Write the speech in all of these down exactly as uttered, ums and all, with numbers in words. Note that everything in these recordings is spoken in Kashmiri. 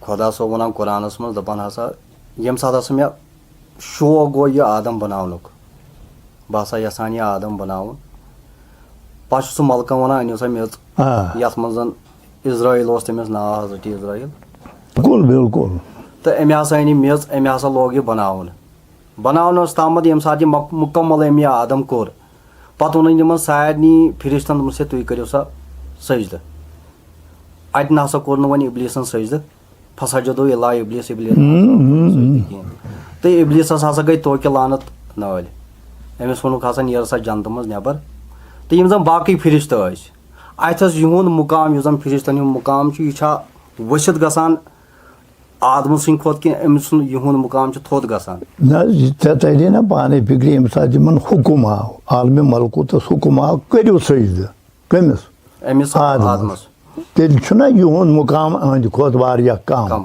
خۄدا صٲب وَنان قرآنَس منٛز، دَپان ہسا، ییٚمہِ ساتہٕ ہسا مےٚ شوق گوٚو یہِ آدم بَناونُک، بہٕ ہسا یَژھان یہِ آدم بَناوُن۔ پَتہٕ چھُ سُہ مَلکَن وَنان، "أنِو سا میٚژ"، آ۔ یَتھ منٛز زَن عزرائیل اوس، تٔمِس ناو حضرت عزرائیل۔ بِلکُل، بِلکُل۔ تہٕ أمۍ ہسا أنۍ یہِ میٚژ، أمۍ ہسا لوگ یہِ بَناوُن۔ بَناونَس تامَتھ ییٚمہِ ساتہٕ یہِ مۄک-، مُکمل أمۍ یہِ آدم کوٚر، پَتہٕ ووٚن أمۍ یِمَن سارنٕے فرشتَن، دوٚپمَس، "ہے، تُہۍ کٔرِو سا سجدٕ۔" اَتہِ نہ سا کوٚر نہٕ وۄنۍ ابلیسن سجدٕ، "فسجدوا الا ابلیس"، ابلیس نہ سا کوٚر سجدٕ کینٛہہ۔ تہٕ ابلیسس ہسا گٔے توکہِ لعنت نٲلۍ۔ أمِس ووٚنُکھ ہسا، "نیرٕ سا جنتہٕ منٛز نٮ۪بر۔" تہٕ یِم زن باقٕے فرشتہٕ ٲسۍ، اتہِ ٲس یِہُنٛد مُقام، یُس زن فرشتن ہُنٛد مُقام چھُ، یہِ چھا ؤسِتھ گژھان آدمہٕ سٕنٛدِ کھۄتہٕ، کِنہٕ أمۍ سُنٛد، یِہُنٛد مُقام چھُ تھوٚد گژھان؟ نہ حظ، یہِ ژےٚ تَرِ نا پانے فِکرِ، ییٚمہِ ساتہٕ یِمن حُکُم آو، عالمِ ملکوٗتس حُکُم آو، "کٔرِو سجدٕ"۔ کٔمِس؟ أمِس آدمس۔ آدمس۔ تیٚلہِ چھُنہ یِہُنٛد مُقام أہنٛدِ کھۄتہٕ واریاہ کم۔ کم۔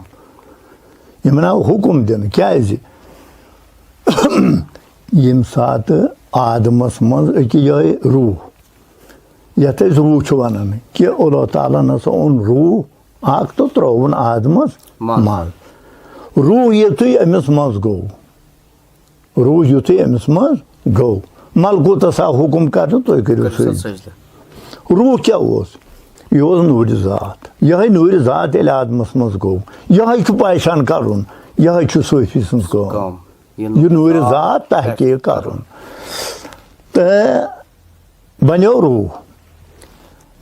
یِمن آو حُکُم دِنہٕ۔ کیٛازِ؟ ییٚمہِ ساتہٕ آدمس منٛز أکہِ یِہوٚے روح، یتھ أسۍ روح چھِ ونان، کہِ اللہ تعالیٰ ہن ہسا اوٚن روح اکھ تہٕ ترٛووُن آدمس منٛز۔ منٛز۔ روح یُتھُے أمِس منٛز گوٚو، روح یُتھُے أمِس منٛز گوٚو، ملکوٗتس آو حُکُم کرنہٕ، "تُہۍ کٔرِو کٔرِو سا سجدٕ۔" سجدٕ۔ روح کیٛاہ اوس؟ یہِ اوس نوٗرِ ذات۔ یِہوٚے نوٗرِ ذات ییٚلہِ آدمس منٛز گوٚو، یِہوٚے چھُ پہچان کرُن، یِہوٚے چھُ صوفی سٕنٛز کٲم۔ کٲم۔ یہِ یہِ نوٗرِ ذات تحقیق کرُن۔ تہٕ بنیو روح۔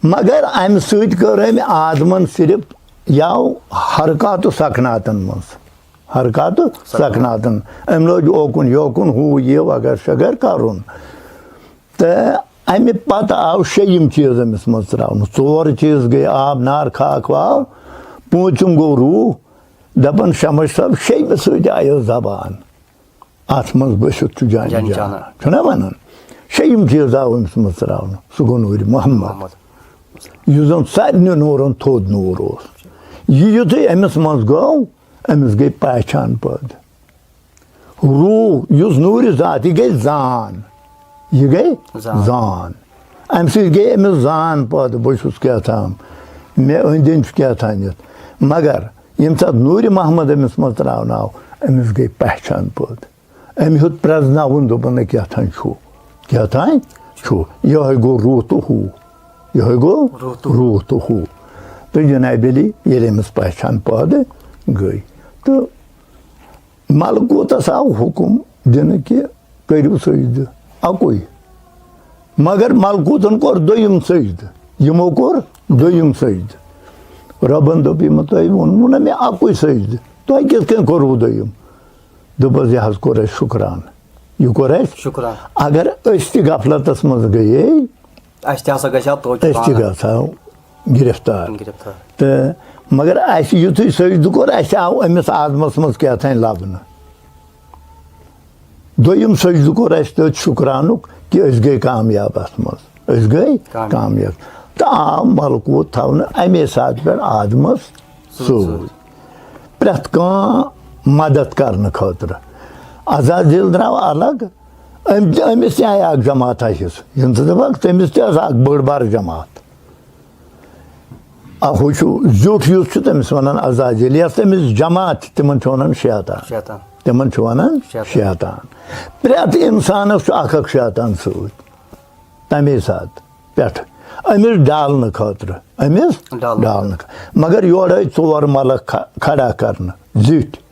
مگر امہِ سۭتۍ کٔر أمۍ آدمن صرف یَو حرکات و سکناتن منٛز۔ حرکات و سکناتن۔ أمۍ لٲج اوکُن یوکُن، ہُہ یہِ وغٲرٕ شغٲرٕ کرُن۔ تہٕ امہِ پتہٕ آو شیٚیِم چیٖز أمِس منٛز تراونہٕ۔ ژور چیٖز گٔے، آب، نار، خاک واو۔ پوٗنٛژِم گوٚو روح۔ دپان شمس صٲب، شیٚیِمہِ سۭتۍ آیو زبان۔ اتھ منٛز بٔسِتھ چھُ جان جان جان۔ جانا۔ چھُنہ ونان؟ شیٚیِم چیٖز آو أمِس منٛز تراونہٕ، سُہ گوٚو نوٗرِ محمد۔ محمد۔ یُس زن سارنٕے نوٗرن تھوٚد نوٗر اوس۔ یہِ یُتھُے أمِس منٛز گوٚو، أمِس گٔے پہچان پٲدٕ۔ روح، یُس نوٗرِ ذات، یہِ گٔے زان۔ یہِ گٔے زان۔ زان۔ امہِ سۭتۍ گٔے أمِس زان پٲدٕ، بہٕ چھُس کیٛاہ تام، مےٚ أنٛدۍ أنٛدۍ چھُ کیٛاہ تام یتھ۔ مگر ییٚمہِ ساتہٕ نوٗرِ محمد أمِس منٛز تراونہٕ آو، أمِس گٔے پہچان پٲدٕ۔ أمۍ ہیوٚت پرٛزناوُن، دوٚپُن، "نہ، کیٛاہ تام چھُ، کیٛاہ تام چھُ۔" یِہوٚے گوٚو روح تہٕ ہُہ، یِہوٚے گوٚو روح تہٕ ہُہ۔ روح تہٕ ہُہ۔ تہٕ جناب علی، ییٚلہِ أمِس پہچان پٲدٕ گٔے، تہٕ ملکوٗتس آو حُکُم دِنہٕ کہِ، "کٔرِو سجدٕ اَکُے۔" مگر ملکوٗتن کوٚر دوٚیِم سجدٕ، یِمو کوٚر دوٚیِم سجدٕ۔ رۄبن دوٚپ، "یِمو تۄہہِ ووٚنمُو نہ مےٚ اَکُے سجدٕ، تۄہہِ کِتھ کٔنۍ کوٚروٕ دوٚیِم؟" دوٚپُس، "یہِ حظ کوٚر اَسہِ شُکرانہٕ، یہِ کوٚر اَسہِ۔" شُکرانہٕ۔ اگر أسۍ تہِ غفلتس منٛز گٔیے، اَسہِ تہِ ہسا گژھِ ہا توتہِ أسۍ تہِ پانہٕ۔ گژھو گرفتار۔ گرفتار۔ تہٕ مگر اَسہِ یُتھُے سجدٕ کوٚر، اَسہِ آو أمِس آدمس منٛز کیٛاہ تام لبنہٕ۔ دوٚیِم سجدٕ کوٚر اَسہِ تٔتھۍ شُکرانُک کہِ أسۍ گٔے کامیاب اَتھ منٛز، أسۍ گٔے کامیاب۔ کامیاب۔ تہٕ آو ملکوٗت تھاونہٕ اَمے ساتہٕ پٮ۪ٹھ آدمس سۭتۍ۔ سۭتۍ۔ پرٛٮ۪تھ کانٛہہ مدد کرنہٕ خٲطرٕ۔ عزازیل درٛاو الگ، أمۍ تہِ، أمِس تہِ آیہِ اکھ جماعت حِصہٕ۔ یِم ژٕ دَپکھ، تٔمِس تہِ ٲس اکھ بٔڑ بار جماعت۔ آ، ہُہ چھُ زیُٹھ یُس چھُ، تٔمِس وَنان عزازیل، یَس تٔمِس جماعت چھِ، تِمن چھِ وَنان شیطان۔ شیطان۔ تِمن چھِ وَنان شیطان۔ شیطان۔ پرٛٮ۪تھ اِنسانَس چھُ اکھ اکھ شیطان سۭتۍ۔ تَمے ساتہٕ پٮ۪ٹھٕ أمِس ڈالنہٕ خٲطرٕ، أمِس ڈالنہٕ۔ ڈالنہٕ خٲطرٕ۔ مگر یورٕ ٲسۍ ژور ملک کھ-، کھڑا کرنہٕ، زِٹھۍ۔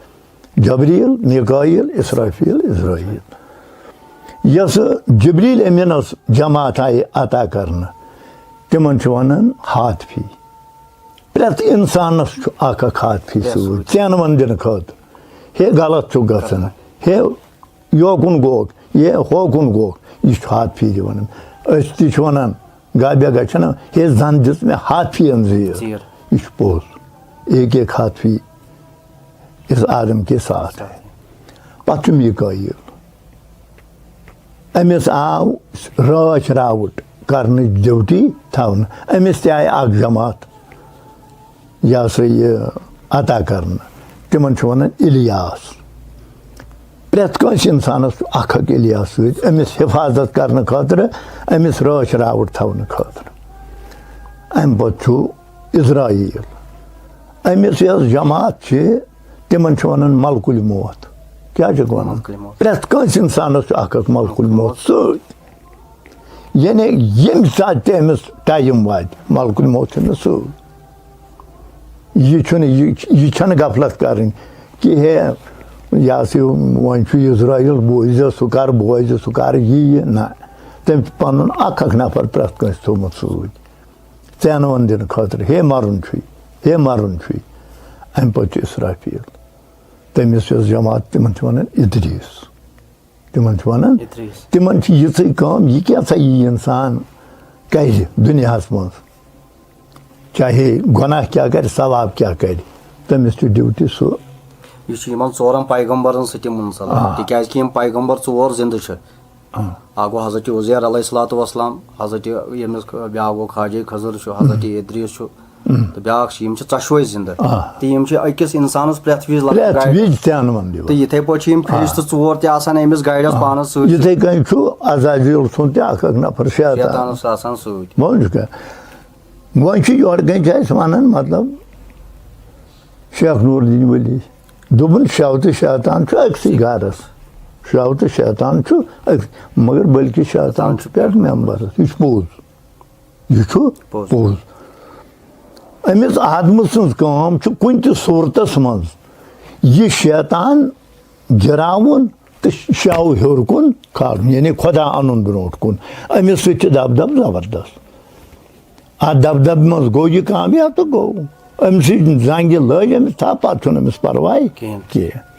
جبریل، میکائیل، اسرافیل، عزرائیل۔ یۄس جبریل امینس جماعت آیہِ عطا کرنہٕ، تِمن چھِ ونان ہاتفی۔ پرٛٮ۪تھ انسانس چھُ اکھ اکھ ہاتفی سۭتۍ، ژینوَن دِنہٕ خٲطرٕ۔ ہے، غلط چھُ گژھان، ہے، یوکُن گوکھ، ہے، ہوکُن گوکھ، یہِ چھُ ہاتفی دِوان۔ أسۍ تہِ چھِ ونان، گابیا گژھِ نا، ہے، زن دِژ مےٚ ہاتفی ہن زیٖر۔ زیٖر۔ یہِ چھُ پوٚز۔ ایک ایک ہاتفی اس آدم کے ساتھ ہے۔ پتہٕ چھُ میکائیل۔ أمِس آو رٲچھ راوُٹ کرنٕچ ڈیوٹی تھاونہٕ۔ أمِس تہِ آیہِ اکھ جماعت، یہِ ہسا یہِ، عطا کرنہٕ۔ تِمن چھِ ونان الیاس۔ پرٛٮ۪تھ کٲنٛسہِ اِنسانَس چھُ اَکھ اَکھ الیاس سۭتۍ، أمِس حِفاظت کرنہٕ خٲطرٕ، أمِس رٲچھ راوُٹ تھاونہٕ خٲطرٕ۔ اَمہِ پَتہٕ چھُ عزرائیل۔ أمِس یۄس جماعت چھِ، تِمن چھِ ونان ملکُل موت۔ کیٛاہ چھِکھ ونان؟ ملکُل موت۔ پرٛٮ۪تھ کٲنٛسہِ انسانس چھُ اکھ اکھ ملکُل موت سۭتۍ۔ یعنی ییٚمہِ ساتہٕ تہِ أمِس ٹایم واتہِ، ملکُل موت چھُ أمِس سۭتۍ۔ یہِ چھُنہٕ، یہِ، یہِ چھَنہٕ غفلت کَرٕنۍ کہِ ہے، یہِ ہسا یہِ وۄنۍ چھُ یِزرٲیِل، بوزِ سُہ کَر، بوزِ سُہ کَر، یہِ، یہِ، نہ۔ تٔمۍ چھُ پَنُن اَکھ اَکھ نفر پرٛٮ۪تھ کٲنٛسہِ تھوٚومُت سۭتۍ، ژینہٕ وَن دِنہٕ خٲطرٕ، ہے مَرُن چھُے، ہے مَرُن چھُے۔ اَمہِ پَتہٕ چھُ اِسرافیٖل۔ تٔمِس یۄس جماعت، تِمَن چھِ وَنان اِدریٖس۔ تِمَن چھِ وَنان، اِدریٖس۔ تِمَن چھِ یِژٕے کٲم، یہِ کیٛاہ سا یی اِنسان کَرِ دُنیاہَس منٛز؟ چاہے گۄناہ کیٛاہ کَرِ، ثواب کیٛاہ کَرِ، تٔمِس چھِ ڈیوٹی سُہ۔ یہِ چھُ یِمن ژورن پیغمبرن سۭتۍ تہِ منسلک، آ۔ تِکیازِ کہِ یِم پیغمبر ژور زِندٕ چھِ۔ آ۔ اکھ گوٚو حضرت عزیر علیہ الصلوۃ والسلام، حضرت ییٚمِس بیاکھ گوٚو خواجہ خضر چھُ، حضرت ادریس چھُ، تہٕ بیاکھ چھُ، یِم چھِ ژۄشوے زِندٕ۔ آ۔ تہٕ یِم چھِ أکِس اِنسانس پرٛٮ۪تھ وِزِ لگان پرٛٮ۪تھ گاڑِ۔ وِزِ تہِ اَنوَن دِوان۔ تہٕ یِتھے پٲٹھۍ چھِ یِم فرشتہٕ ژور تہِ آسان أمِس گاڑِ یَس آ۔ پانس سۭتۍ۔ یِتھے کٔنۍ چھُ عزازیل سُنٛد تہِ اکھ اکھ نفر شیطان۔ شیطانس آسان سۭتۍ۔ بوٗزتھا؟ وۄنۍ چھُ یورٕ کَنۍ چھِ اَسہِ وَنان، مطلب، شیخ نور الدین ولی دوٚپُن، شَو تہٕ شیطان چھُ أکسٕے گَرَس۔ شَو تہٕ شیطان چھُ أکس-، مگر بلکہِ شیطان چھُ پٮ۪ٹھ مٮ۪مبَرَس۔ یہِ چھُ پوٚز۔ یہِ چھُ پوٚز۔ پوٚز۔ أمِس آدمہٕ سٕنٛز کٲم چھِ کُنہِ تہِ صوٗرتَس منٛز یہِ شیطان گِراوُن تہٕ شَو ہیوٚر کُن کھالُن، یعنی خۄدا اَنُن برٛونٛٹھ کُن۔ أمِس سۭتۍ چھِ دَبدَب زبردست۔ اَتھ دَبدَبہِ منٛز گوٚو یہِ کامیاب تہٕ گوٚو۔ أمۍ سٕنٛز زنٛگہِ لٔج أمِس تھپھ، پَتہٕ چھُنہٕ أمِس پَرواے کِہیٖنۍ۔ کینٛہہ۔